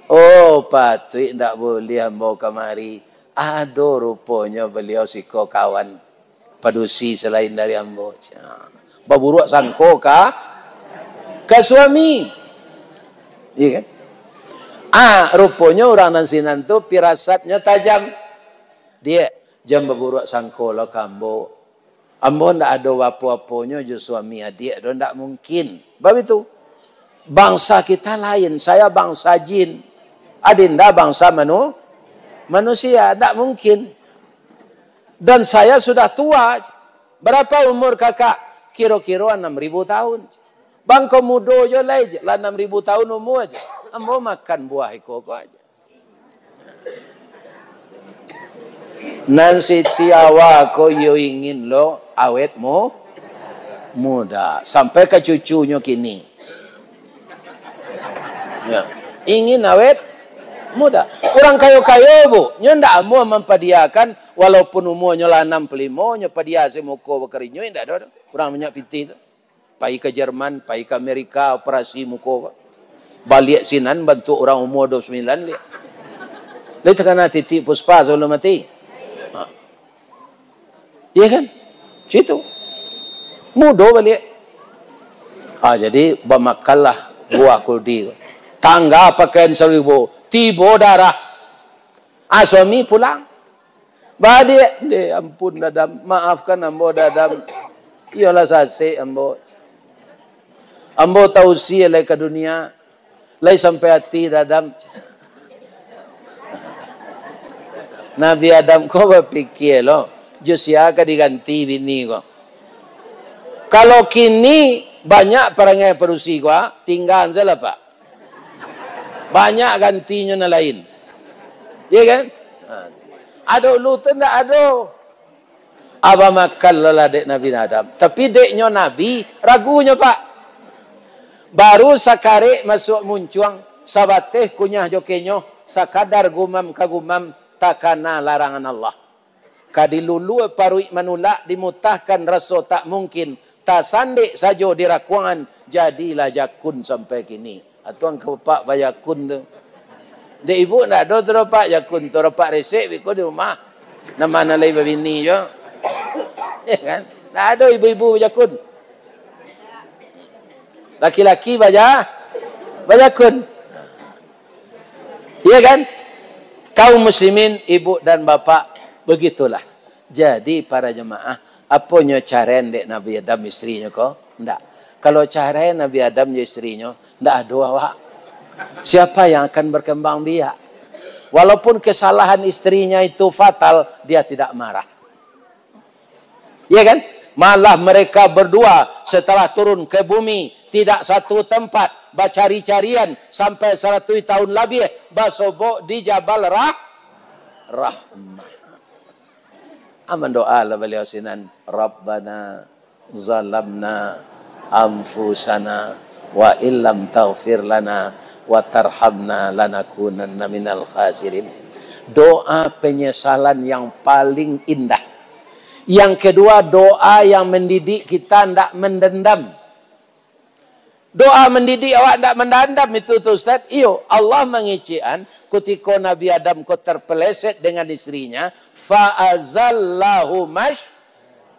Oh, patuik ndak buliah ambo kamari. Ado ruponyo baliau siko kawan. Padusi salain dari ambo. Baburuak sangko ka, ka suami. Iya kan? Ah, ruponyo urang nan sinan tu pirasatnyo tajam. Diak, jan baburuak sangko lo ka ambo. Ambo ndak ado apo-aponyo jo suami adiak do, ndak mungkin. Bab itu, bangsa kita lain, saya bangsa jin. Adinda bangsa manu-, manusia, ndak mungkin. Dan saya sudah tua. Berapa umur kakak? Kiro-kiro anam ribu tahun. Bangko mudo jo lai, lah anam ribu tahun umur. Ambo makan buah iko ko aja. Nan Siti Hawa ko iyo ingin lo awet mu-, muda. Sampai ka cucunyo kini. Ya. Ingin awet muda. Urang kayo-kayo, Bu, nyo ndak amuah mampadiakan, walaupun umuanyo lah anam puluah limo, nyo padia se muko bakarajo, indak ado doh. Urang minyak pitih tu. Pai ka Jerman, pai ka Amerika, operasi muko. Baliak sinan bantuak urang umua dua puluh sembilan liak. Lai takana titik Puspa sabalum mati? Ha. Iya kan? Situ. Mudo baliak. Ah, jadi bamakanlah buah kuldi. Tangga pakaian saribu, tibo darah. Ah, suami pulang. Badiak, "Dek, ampun, Dadam. Maafkan ambo, Dadam. Iyolah sasek ambo. Ambo tausia lai ka dunia. Lai sampai ati, Dadam." Nabi Adam ko bapikia lo, jo sia ka diganti bini ko. Kalau kini banyak parangai padusi ko, ah, tinggaan sajolah, Pak. Banyak gantinyo nan lain. Iya kan? Ha. Ado dulu tu ndak ado. Abah makan lo lah dek Nabi Adam. Tapi deknyo Nabi, ragunyo, Pak. Baru sakarek masuak muncuang, sabateh kunyah jo kenyo, sakadar gumam ka gumam, takana larangan Allah. Ka dilulua paruik manulak, dimutahkan raso tak mungkin, Tasandek sajo di rakuangan, jadilah jakun sampai kini. Atuang ka bapak bajakun tu. Dek ibu ndak ado tu rapak jakun tu, rapak resek biko di rumah. Nama nan lai babini jo. Ya kan? Ndak ado ibu-ibu bajakun. Laki-laki baja-, bajakun. Iya kan? Kaum muslimin, ibu dan bapak, begitulah. Jadi, para jemaah, aponyo caraian dek Nabi Adam istrinyo ko? Ndak. Kalau carai Nabi Adam jo istrinyo, ndak ado awak. Siapa yang akan berkembang biak? Walaupun kesalahan istrinya itu fatal, dia tidak marah. Ya kan? Malah mereka berdua setelah turun ke bumi, tidak satu tempat, bacari-carian sampai saratus tahun labiah, basobok di Jabal Rah-, Rahmah. Aman doa lah baliau sinan, "Rabbana zalamna anfusana wa illam taghfir lana wa tarhamna lanakunanna minal khasirin." Doa penyesalan yang paling indah. Yang kedua, doa yang mendidik kita ndak mendendam. Doa mendidik awak ndak mendendam itu tu, Ustaz. Iyo, Allah mangecekan kutiko Nabi Adam ko terpeleset dengan istrinya, fa azallahu mash-,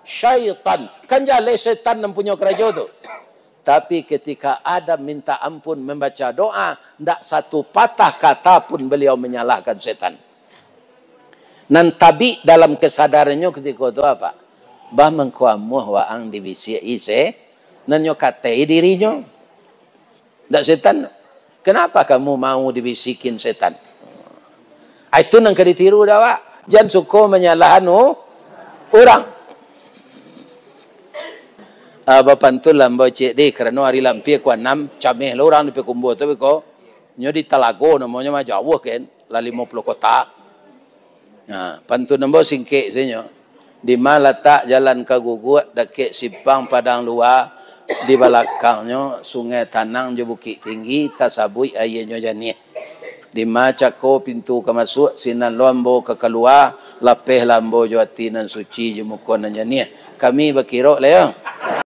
syaitan. Kan jaleh setan nan punyo karajo tu. Tapi ketika Adam minta ampun, membaca doa, ndak satu patah kata pun beliau menyalahkan setan. Nan tabik dalam kesadarannyo kutiko tu apa? Bah mangko amuah waang dibisiak-i se-, nan nyo katai dirinyo. Ndak setan. Kenapa kamu mau dibisikin setan? Ah, itu nan ka ditiru dek awak. Jan suko manyalahan u-, urang. Ah, bapantun lah ambo ciek deh, karano ari lampia ko anam, cameh lo urang di Payakumbuah tu beko. Nyo di Talago namonyo mah, jauah kan, lah limo puluah kota. Nah, pantun ambo singkek sajo. Dima latak jalan ka Guguak, dakek simpang Padang Lua, di balakangnyo Sungai Tanang jo Bukik Tinggi, tasabuik aianyo janiah. Dima cako pintu ka masuak, sinan lo ambo ka kalua, lapehlah ambo jo ati nan suci, jo muko nan janiah. Kami bakirok lah yo.